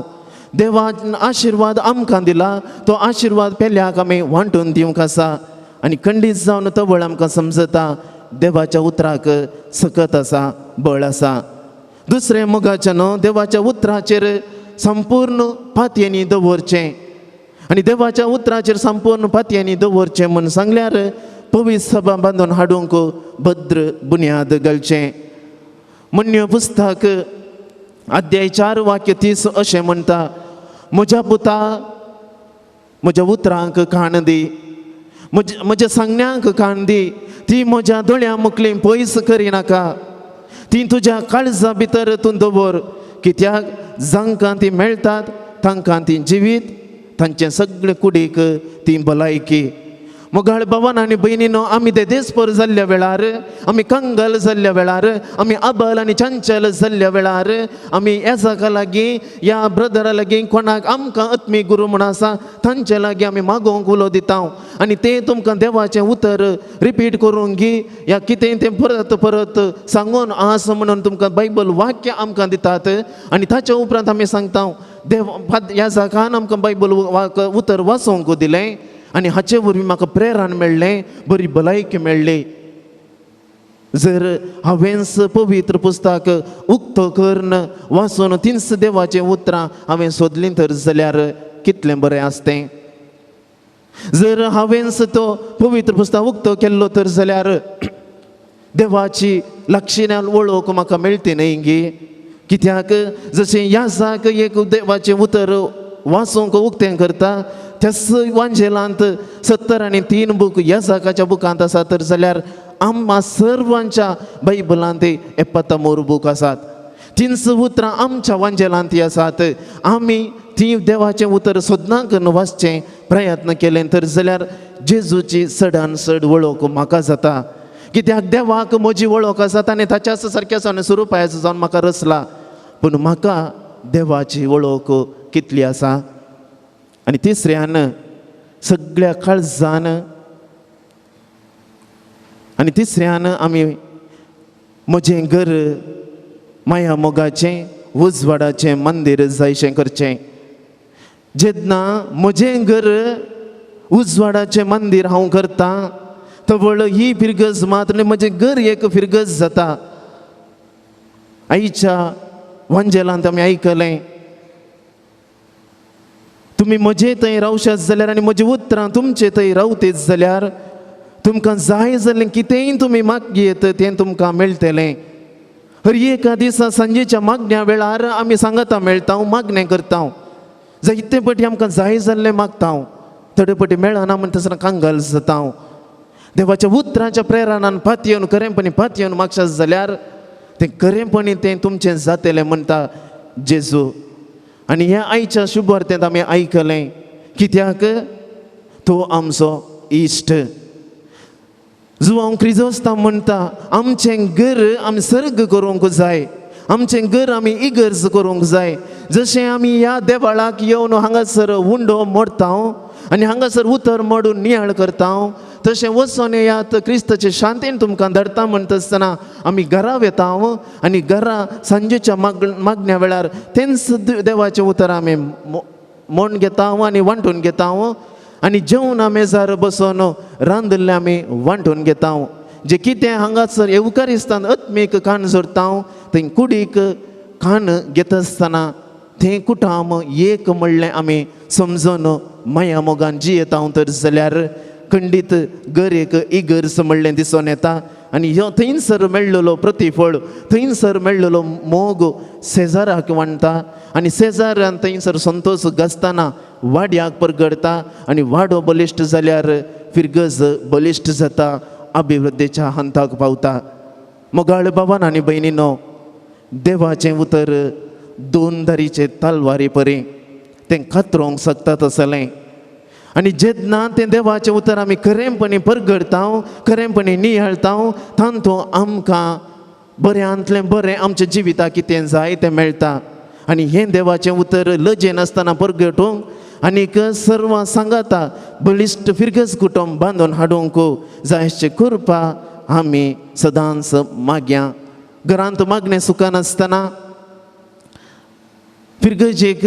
देवान आशिर्वाद आमकां दिला तो आशिर्वाद पेल्याक आमी वांटून दिवंक आसा. आनी खंडीत जावन तवळ आमकां समजता देवाच्या उतराक सकत आसा, बळ आसा. दुसरें मोगाचें न्हू देवाच्या उतराचेर संपूर्ण पातयेंनी दवरचें. आनी देवाच्या उतराचेर संपूर्ण पातयेंनी दवरचें म्हूण सांगल्यार पवित्र सभा बांदून हाडूंक भद्र बुन्याद घालचें. म्हण्य पुस्तक अध्याय 4 वाक्य 30 अशें म्हणटा, म्हज्या पुता म्हज्या उतरांक कान दी, म्हज्या सांगण्यांक कान दी, ती म्हज्या दोळ्यां मुखली पयस करिनाका, ती तुज्या काळजा भितर तूं दवर, कित्याक जांकां ती मेळटात तांकां ती जिवीत, तांचे सगळे कुडीक ती भलायकी. मोगाळ भावान आनी भयणीनो, आमी ते देसपर जाल्ल्या वेळार, आमी कंगाल जाल्ल्या वेळार, आमी अबल आनी चंचल जाल्ल्या वेळार, आमी एजाका लागीं ह्या ब्रदरा लागीं कोणाक आमकां आत्मीक गुरू म्हूण आसा तांचे लागीं आमी मागोवंक उलो दिता आनी ते तुमकां देवाचें उतर रिपीट करूंक गी या कितें तें परत परत सांगून आस म्हणून तुमकां बायबल वाक्य आमकां दितात. आनी ताच्या उपरांत आमी सांगता देव ह्या जाकान आमकां बायबल उतर वाचोवंक दिलें आनी हाचे वरवीं म्हाका प्रेरण मेळ्ळें, बरी भलायकी मेळ्ळी. जर हांवेंच पवित्र पुस्तक उक्तो करून वाचून तींच देवाचीं उतरां हांवें सोदलीं तर जाल्यार कितलें बरें आसतें. जर हांवेंच तो पवित्र पुस्तक उक्तो केल्लो तर जाल्यार देवाची लागशिल्यान वळख म्हाका मेळटी न्हय गी. कित्याक जशें याजाक एक देवाचें उतर वाचूंक उक्तें करता त्याच वांजेलांत 73 बूक याजाकाच्या बुकांत आसा तर जाल्यार आमकां सर्वांच्या बायबलांत 73 बूक आसात. तींच उतरां आमच्या वांजेलांत आसात. आमी ती देवाचें उतर सोदना करून वाचचें प्रयत्न केलें तर जाल्यार जेजूची चडान चड वळख म्हाका जाता. कित्याक देवाक म्हजी वळख आसा आनी ताच्याच सारक्या स्वरुपाचो जावन म्हाका रचला, पूण म्हाका देवाची वळख कितली आसा. आनी तिसऱ्यान सगळ्या काळजान आनी तिसऱ्यान आमी म्हजें घर माया मोगाचें उजवाडाचें मंदीर जायशें करचें. जेन्ना म्हजें घर उजवाडाचें मंदीर हांव करतां तवळ ही फिरगज मात्र म्हजें घर एक फिरगज जाता. आईच्या वांजेलांत आमी आयकलें, तुमी म्हजे थंय रावशात जाल्यार आनी म्हजी उतरां तुमचे थंय रावतीत जाल्यार तुमकां जाय जाल्लें कितेंय तुमी मागयेत तें तुमकां मेळटलें. हर एका दिसा सांजेच्या मागण्या वेळार आमी सांगता मेळटा, मागणें करता, जायते पटी आमकां जाय जाल्लें मागता, थोडे पटी मेळना म्हण तसो कांगाल जाता. देवाच्या उतरांच्या प्रेरणान पातयेवन खरेंपणी पातयेवन मागशात जाल्यार तें खरेंपणी तें तुमचें जातलें म्हणटा जेजू. आनी ह्या आयच्या शुभवार्तेंत आमी आयकलें, कित्याक तो आमचो इश्ट. जुवांव क्रिजोस्तांव म्हणटा आमचें घर आमी सर्ग करूंक जाय, आमचें घर आमी इगर्ज करूंक जाय. जशें आमी ह्या देवाळाक येवन हांगासर उंडो मोडता आनी हांगासर उतर मोडून नियाळ करता, तशें वचोन येयात क्रिस्ताचे शांतीन तुमकां धाडटा म्हणटा आसतना आमी घरा वेता आनी घरा सांजेच्या मागण्या वेळार तेंच देवाचें उतर आमी मोड घेता आनी वांटून घेता आनी जेवणा मेजार बसून रांदिल्लें आमी वांटून घेता. जे कितें हांगासर येवकारिस्तान आत्मीक कान जोडता थंय कुडीक कान घेता आसतना तें कुटाम एक म्हणलें आमी समजून माया मोगान जियेता तर जाल्यार खंडीत घर एक इगर्ज म्हणलें दिसून येता. आनी ह्यो थंयसर मेळ्ळलो प्रतिफळ, थंयसर मेळ्ळलो मोग शेजाराक वांट्टा आनी शेजारान थंयसर संतोश गाजतना वाड्याक परगडता आनी वाडो बलिश्ट जाल्यार फिरगज बलिश्ट जाता, अभिवृद्धीच्या हंताक पावता. मोगाळ भावान आनी भयणीनो, देवाचें उतर दोन धारीचे तलवारी परी तें कातरोंक शकता तसलें. आनी जेन्ना तें देवाचें उतर आमी खरेंपणी परगडता, खरेंपणी नियाळता, तातूंत आमकां बऱ्यांतलें बरें आमच्या जिविताक कितें जाय तें मेळटा. आनी हें देवाचें उतर लजेनासतना परगटूंक आनीक सर्वां सांगाता बळिश्ट फिरगज कुटुंब बांदून हाडूंक जायचे करपा आमी सदांच मागया. घरांत मागणें सुकनासतना फिरगजेक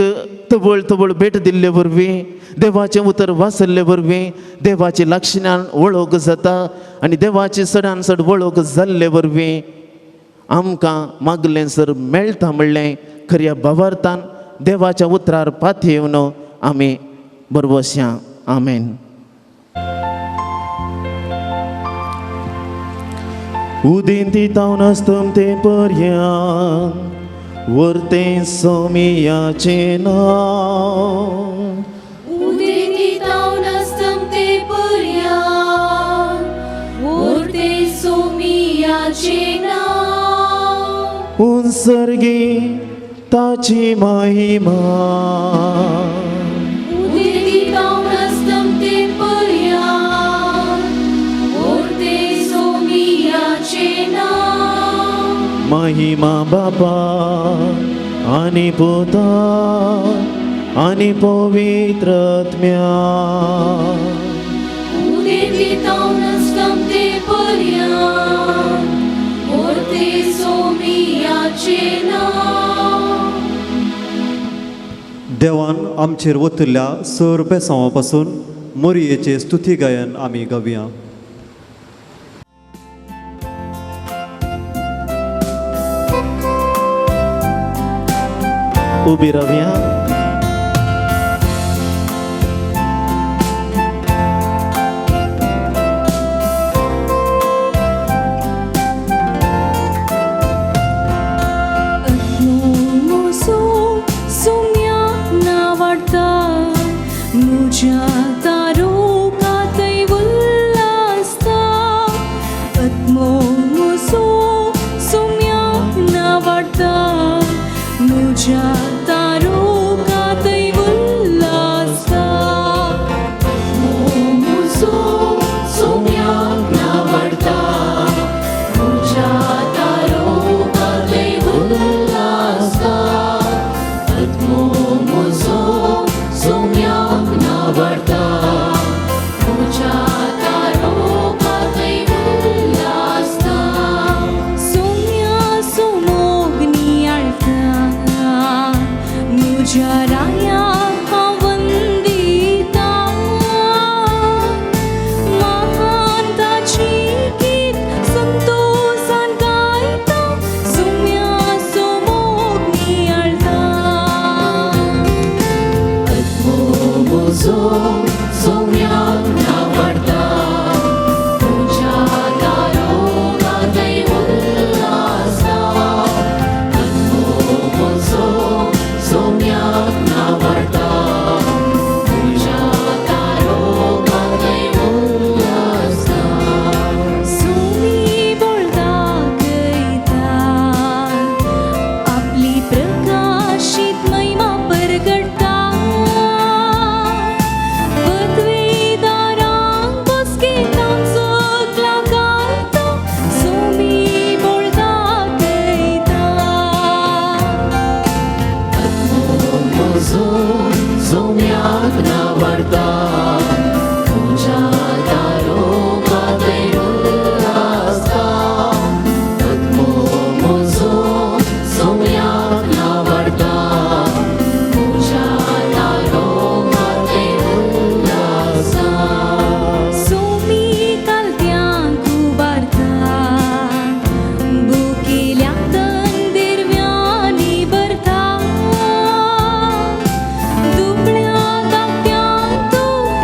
तबळ तबळ भेट दिल्ले वरवीं, देवाचें उतर वाचल्ले वरवीं देवाची लक्षणान वळख जाता आनी देवाची चडान चड वळख जाल्ले वरवीं आमकां मागलें सर मेळटा म्हणलें खऱ्या भावार्थान देवाच्या उतरार पातयेवन आमी बरवसया. आमेन. उदेंती तावन अस्तमते पर्यंत वर्तें सोमियाचें नांव. उदेंती तावन अस्तमते पर्यंत वर्तें सोमियाचें नांव. उंसर्गी ताची महिमा. उदेंती तावन अस्तमते पर्यंत वर्तें सोमियाचें नांव. महिमा बापा आनी पुता आनी पवित्र आत्म्या. उदेंती तावन अस्तमते पर्यंत वर्तें सोमियाचें नांव. देवान आमचेर वतिल्ल्या सर बेसांवा पासून मोरयेचें स्तुती गायन आमी गावया. उबी रावया. आत्मो सुम्या नावाडता मुज्या तारोकातय उल्लासता. आत्मो सुम्या नावाडता मुज्या तारोकातय उल्लासता. आत्मो सुम्या नावाडता मुज्या तारोकातय उल्लासता. आत्मो सुम्या नावाडता मुज्या तारोकातय उल्लासता. सुम्या सुमोग नियाळता मुज्या राया हांव वंदिता. महान ताची गीत संतोषान गायता. सुम्या सुमोग नियाळता. आत्मो सुम्या नावाडता मुज्या तारोकातय उल्लासता. आत्मो सुम्या नावाडता मुज्या तारोकातय उल्लासता. सुमी बोलता गयता आपली प्रकाशीत महिमा परगडटा. पदवीदारांक बसकेतांक सकला घालता. सुमी बोलता गयता. आत्मो सुम्या नावाडता मुज्या तारोकातय उल्लासता. आत्मो सुम्या नावाडता मुज्या तारोकातय उल्लासता. सुमी कालत्यांक उबारता बुकेल्या तंदिरव्यांनी भरता. दुबळ्या धाकट्यांक तूं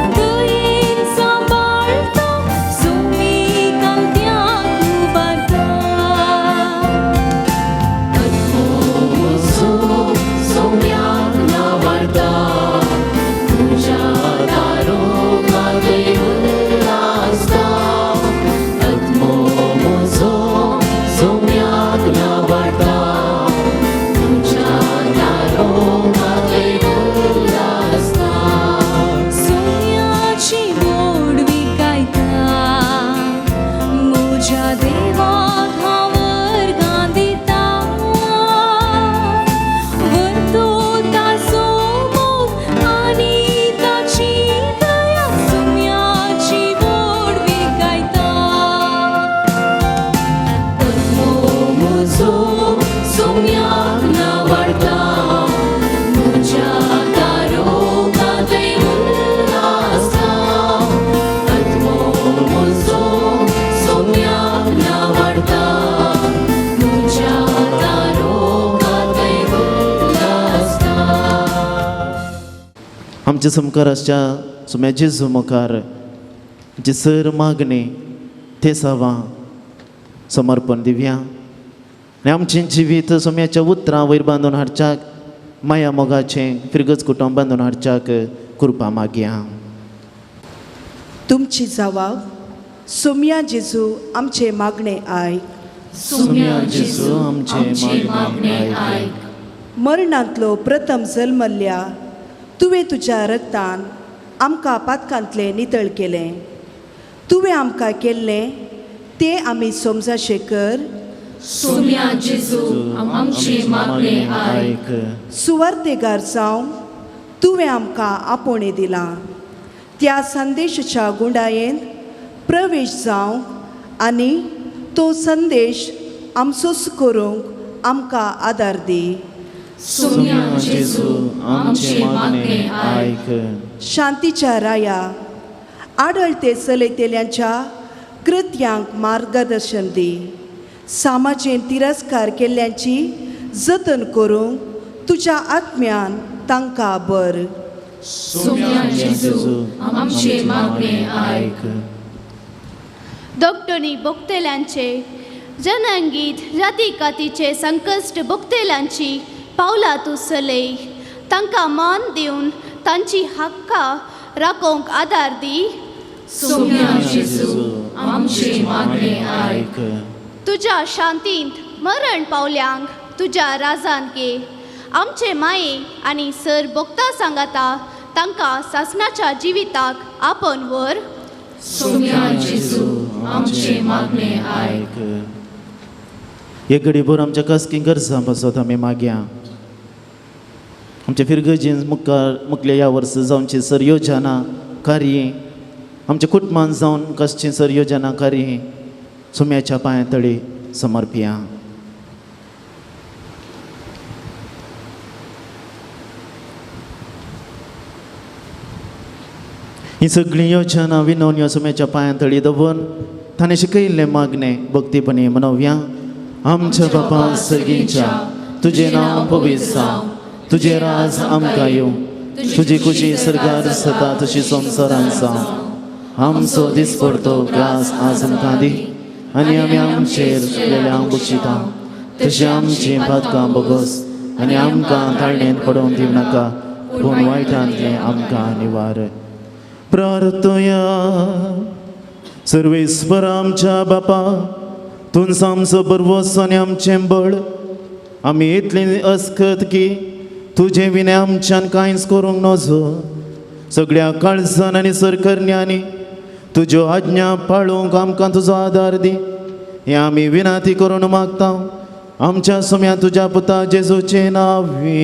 आमच्या समकार आसच्या सुम्या जेजू मुखार आमची सर मागणी ते सावां समर्पण दिवया आनी आमचें जिवीत सोम्याच्या उतरां वयर बांदून हाडच्याक माया मोगाचें फिरगज कुटुंब बांदून हाडच्याक कृपा मागया. तुमची जवाब सोम्या जेजू आमचे मागणे आयक. सोम्या जेजू आमचे मागणे आयक. मरणांतलो प्रथम जल्मल्ल्या तुवें तुज्या रक्तान आमकां पातकांतलें नितळ केलें. तुवें आमकां केल्लें तें आमी समजाशें कर. सोम्या जेजू आमचे मागणे आयक. सुवार्तेगार जावन तुवें आमकां आपोवणें दिलां. त्या संदेशाच्या गुंडायेंत प्रवेश जावंक आनी तो संदेश आमचोच करूंक आमकां आदार दी. सोम्या जेजू आमचे मागणे आयक. शांतीच्या राया आडळते चलयतल्यांच्या कृत्यांक मार्गदर्शन दी. सामाजेन तिरस्कार केल्ल्यांची जतन करूंक तुज्या आत्म्यान तांकां बर. सोम्या जेजू आमचे मागणे आयक. दोगटणी भोगतेल्यांचे जनंगीत जाती कातीचे संकश्ट भोगतेल्यांची पावलां तूं चलय. तांकां मान दिवन तांची हक्कां राखोवंक आदार दी. सोम्या जेजू आमचे मागणे आयक. तुज्या शांतींत मरण पावल्यांक तुज्या राजान घे. आमचे माये आनी सर भोगता सांगाता तांकां सासणाच्या जिविताक आपोवन व्हर. सोम्या जेजू आमचे मागणे आयक. एक घडीभर आमच्या कसकी गरजां पासत आमी मागया. आमच्या फिरगजीन मुखार मुखल्या ह्या वर्सा जावची सर योजना कार्य आमच्या कुटुंबान जावन कसची सर योजना कार्य सुम्याच्या पांया तळी समर्पिया. ही सगळीं योजना विनवण्यो सुम्याच्या पांया तळी दवरून ताणें शिकयल्लें मागणें भक्तीपणी मनोवया. आमच्या बापा सगळींच्या तुजें नांव पवित्र जावं, तुजें राज आमकां येवं, तुजी खुशी सरकार सता तशी संवसारान जावं. आमचो दिसपडतो ग्रास आज आमकां दी आनी आमी आमचेर चुकलेल्यांक बक्षिता तशें आमचीं पातकां बोगस आनी आमकां ताळणेंत पडोवन दिवं नाका, पूण वायटांतलें आमकां निवार. प्रार्थया. सर्वेस्पर आमच्या बापा, तूंच आमचो बरवस आनी आमचें बळ. आमी इतली अस्कत की तुजें विणें आमच्यान कांयच करूंक नजो. सगळ्या काळजान आनी सरकरण्यांनी तुज्यो आज्ञा पाळूंक आमकां तुजो आदार दी. हें आमी विनंती करून मागता आमच्या सोम्या तुज्या पुता जेजूचें नांवी.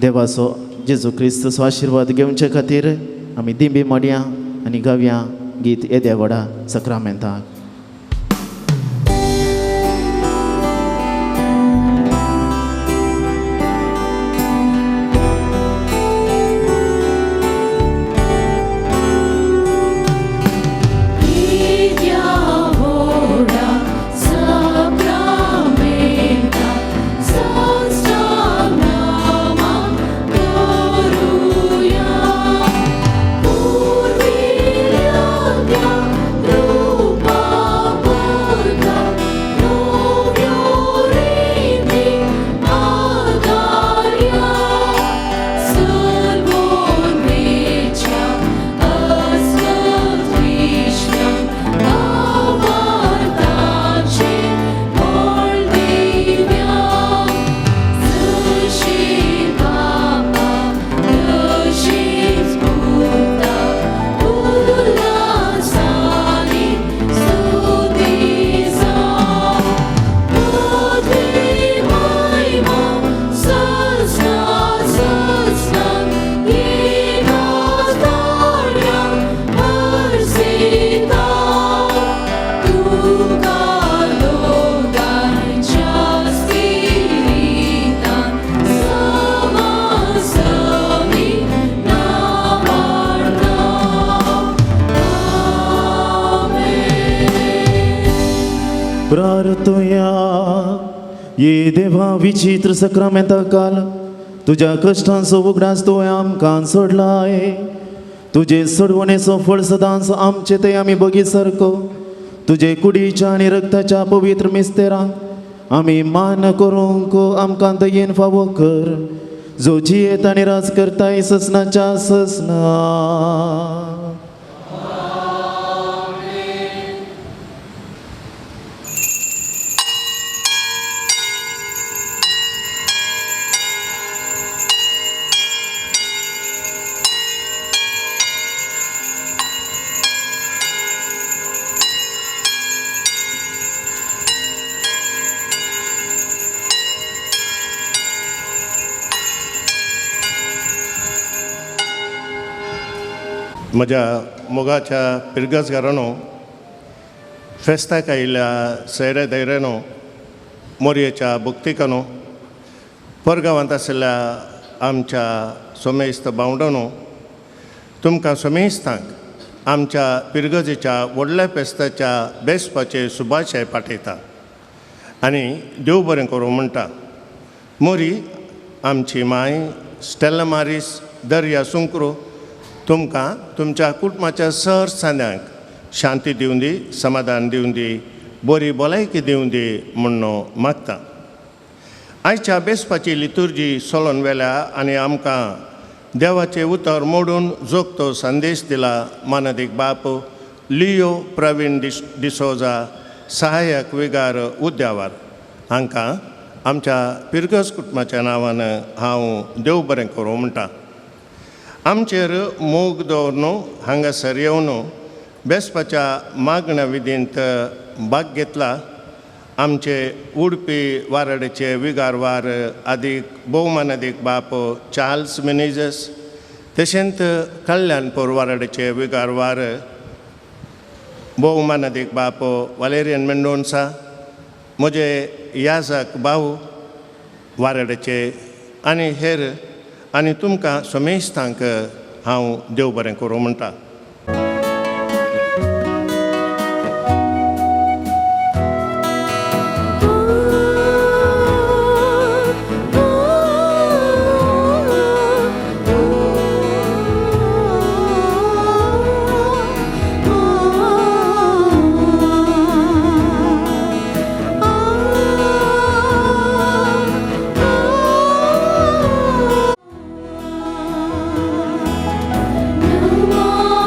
देवाचो जेजू क्रिस्तचो आशिर्वाद घेवचे खातीर आमी दिंबी मोडया आनी गावया गीत येद्या व्हडा सक्रामेंताक. प्रार्थया. ये देवा विचित्र सक्रामेंता काल तुज्या कश्टांचो उगडास तुवें आमकां सोडलाय. तुजे सोडवणेचो फळ सदांच आमचे ते आमी बगी सारको तुजे कुडीच्या आनी रक्ताच्या पवित्र मिस्तेरांक आमी मान करूंक आमकां दयेन फावो कर, जो जियेत आनी राज करताय ससनाच्या ससना. म्हज्या मोगाच्या पिरगजगारांनो, फेस्ताक आयिल्ल्या सैरे धैर्यानो, मोरयेच्या भक्तिकानो, परगांवांत आशिल्ल्या आमच्या सोमेस्त भावंडानो, तुमकां सोमेस्तांक आमच्या पिरगजेच्या व्हडल्या फेस्ताच्या बेसपाचे शुभाशय पाठयता आनी देव बरें करूं म्हणटा. मोरी आमची माय स्टेला मारीस दर्या सुंक्रो तुमकां तुमच्या कुटुंबाच्या सर सांद्यांक शांती दिवन दी, समाधान दिवन दी, बरी भलायकी दिवन दी म्हूण मागता. आयच्या बेसपाची लितुर्जी सोलोन वेल्या आनी आमकां देवाचें उतर मोडून जोगतो संदेश दिला मानादीक बाप लियो प्रवीण डिसोजा, सहायक विगार उद्यावर हांकां आमच्या पिरगज कुटुंबाच्या नांवान हांव देव बरें करूं म्हणटा. आमचेर मोग दवरन हांगासर येवन बेसपाच्या मागण्या विधींत भाग घेतला आमचे उडपी वाराड्याचे विगारवार आदीक भोवमानादीक बाप चार्ल्स मिनेजस, तशेंच कल्याणपूर वाराड्याचे विगारवार भोवमानादीक बाप वालेरियन मेंडोन्सा, म्हजे याजक भाऊ वाराड्याचे आनी हेर आनी तुमकां समेस्तांक हांव देव बरें करूं म्हणटा. No more.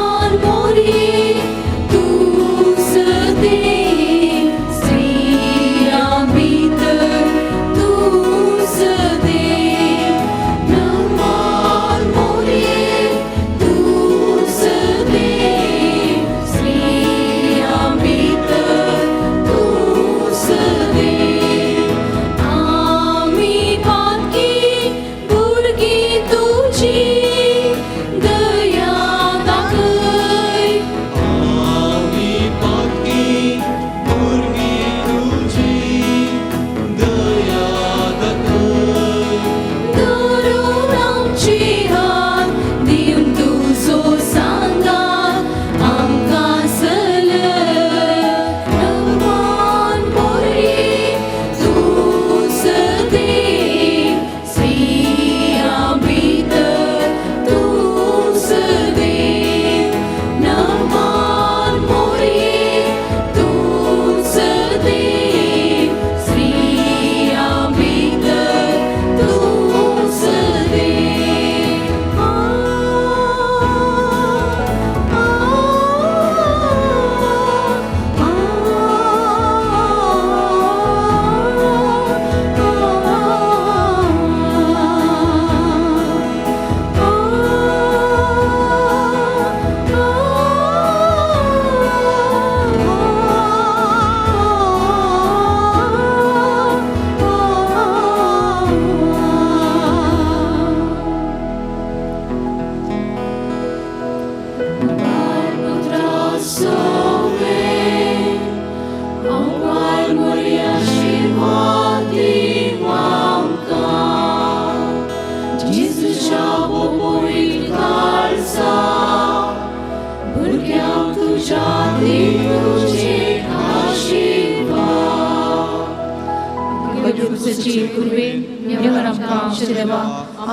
खोसाची कुरवेन नेवर आमकां आमच्या देवा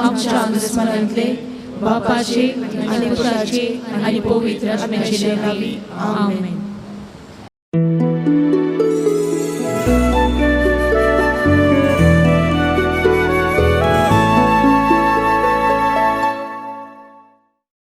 आमच्या दुस्मानांतले बापाचे आनी पुताचे आनी पवित्र आत्म्याचे नांवी आमेन.